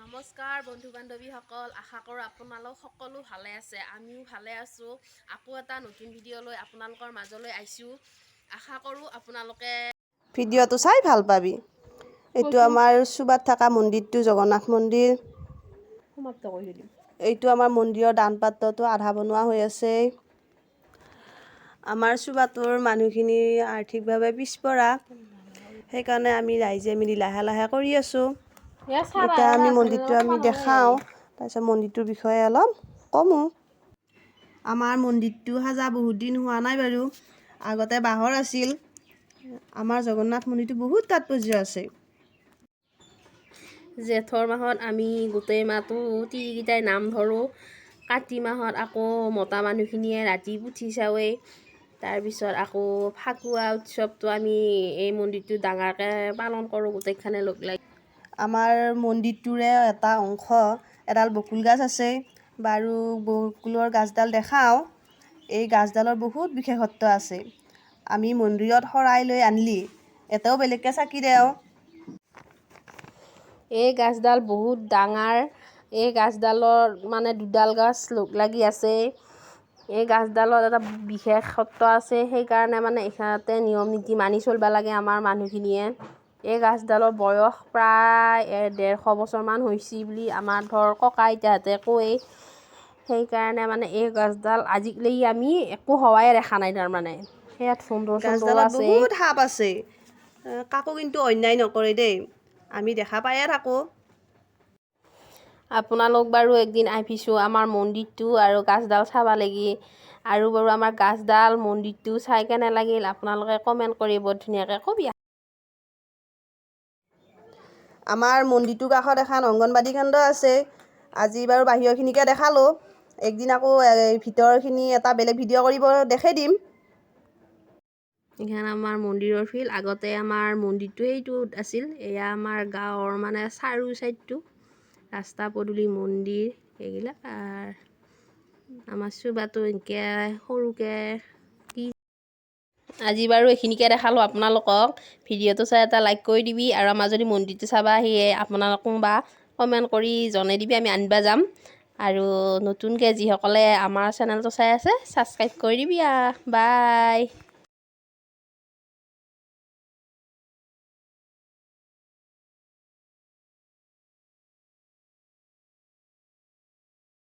নমস্কাৰ বন্ধু বান্ধৱীসকল, আশা কৰোঁ আপোনালোক সকলো ভালে আছে। আমিও ভালে আছোঁ। আকৌ এটা নতুন ভিডিঅ' লৈ আপোনালোকৰ মাজলৈ আহিছোঁ। আশা কৰোঁ আপোনালোকে ভিডিঅ'টো চাই ভাল পাবি। এইটো আমাৰ চুবাত থকা মন্দিৰটো, জগন্নাথ মন্দিৰ। সমাপ্ত কৰি দিম। এইটো আমাৰ মন্দিৰৰ দান পাত্ৰটো আধা বনোৱা হৈ আছে। আমাৰ চুবাটোৰ মানুহখিনি আৰ্থিকভাৱে পিছপৰা, সেইকাৰণে আমি ৰাইজে মিলি লাহে লাহে কৰি আছোঁ। এতিয়া আমি মন্দিৰটো আমি দেখাওঁ, তাৰপিছত মন্দিৰটোৰ বিষয়ে অলপ কমো। আমাৰ মন্দিৰটো সাজা বহুত দিন হোৱা নাই বাৰু, আগতে বাঁহৰ আছিল। আমাৰ জগন্নাথ মন্দিৰটো বহুত তাৎপৰ্য আছে। জেঠৰ মাহত আমি গোটেই মাহটো তিৰিকেইটাই নাম ধৰোঁ। কাতি মাহত আকৌ মতা মানুহখিনিয়ে ৰাতি পুথি চাৱেই। তাৰপিছত আকৌ ফাকুৱা উৎসৱটো আমি এই মন্দিৰটো ডাঙৰকৈ পালন কৰোঁ গোটেইখনে লগ লাগি। আমাৰ মন্দিৰটোৰে এটা অংশ এডাল বকুল গাছ আছে। বাৰু, বকুলৰ গাছডাল দেখাওঁ। এই গাছডালৰ বহুত বিশেষত্ব আছে। আমি মন্দিৰত শৰাই লৈ আনিলি এটাও বেলেগকৈ চাকি দিওঁ। এই গাছডাল বহুত ডাঙৰ। এই গাছডালৰ মানে দুডাল গছ লগ লাগি আছে। এই গাছডালত এটা বিশেষত্ব আছে, সেইকাৰণে মানে এইখিনিতে নিয়ম নীতি মানি চলিব লাগে আমাৰ মানুহখিনিয়ে। এই গাছডালৰ বয়স প্ৰায় 150 বছৰমান হৈছে বুলি আমাৰ ধৰ ককা আইতাহঁতে কয়। সেইকাৰণে মানে এই গছডাল আজিকলৈকে আমি একো হোৱাই দেখা নাই। তাৰমানে সেয়াত সুন্দৰ সুন্দৰ গাছডালত আছে। বহুত সাপ আছে। কাকো কিন্তু অন্যায় নকৰে দেই, আমি দেখা পায়ে থাকোঁ। আপোনালোক বাৰু একদিন আহিছোঁ আমাৰ মন্দিৰটো আৰু গাছডাল চাব লাগি। আৰু বাৰু আমাৰ গাছডাল, মন্দিৰটো চাই কেনে লাগিল, আপোনালোকে কমেণ্ট কৰি বৰ ধুনীয়াকৈ কবি। আমাৰ মন্দিৰটোৰ কাষত এখন অংগনবাদী কেন্দ্ৰ আছে। আজি বাৰু বাহিৰৰখিনিকে দেখালোঁ, একদিন আকৌ এই ভিতৰখিনি এটা বেলেগ ভিডিঅ' কৰিব দেখাই দিম। এইখন আমাৰ মন্দিৰৰ ফিল্ড। আগতে আমাৰ মন্দিৰটো সেইটোত আছিল। এয়া আমাৰ গাঁৱৰ মানে চাৰু চাইডটো, ৰাস্তা পদূলি, মন্দিৰ এইবিলাক। আৰু আমাৰ চুবাটো এনেকৈ সৰুকৈ কি। আজি বাৰু এইখিনিকে দেখালোঁ আপোনালোকক। ভিডিঅ'টো চাই এটা লাইক কৰি দিবি আৰু আমাৰ যদি মন্দিৰটো চাবা আহিয়ে আপোনালোক কোনোবা কমেণ্ট কৰি জনাই দিবি, আমি আনিবা যাম। আৰু নতুনকৈ যিসকলে আমাৰ চেনেলটো চাই আছে, ছাবস্ক্ৰাইব কৰি দিবি। বাই।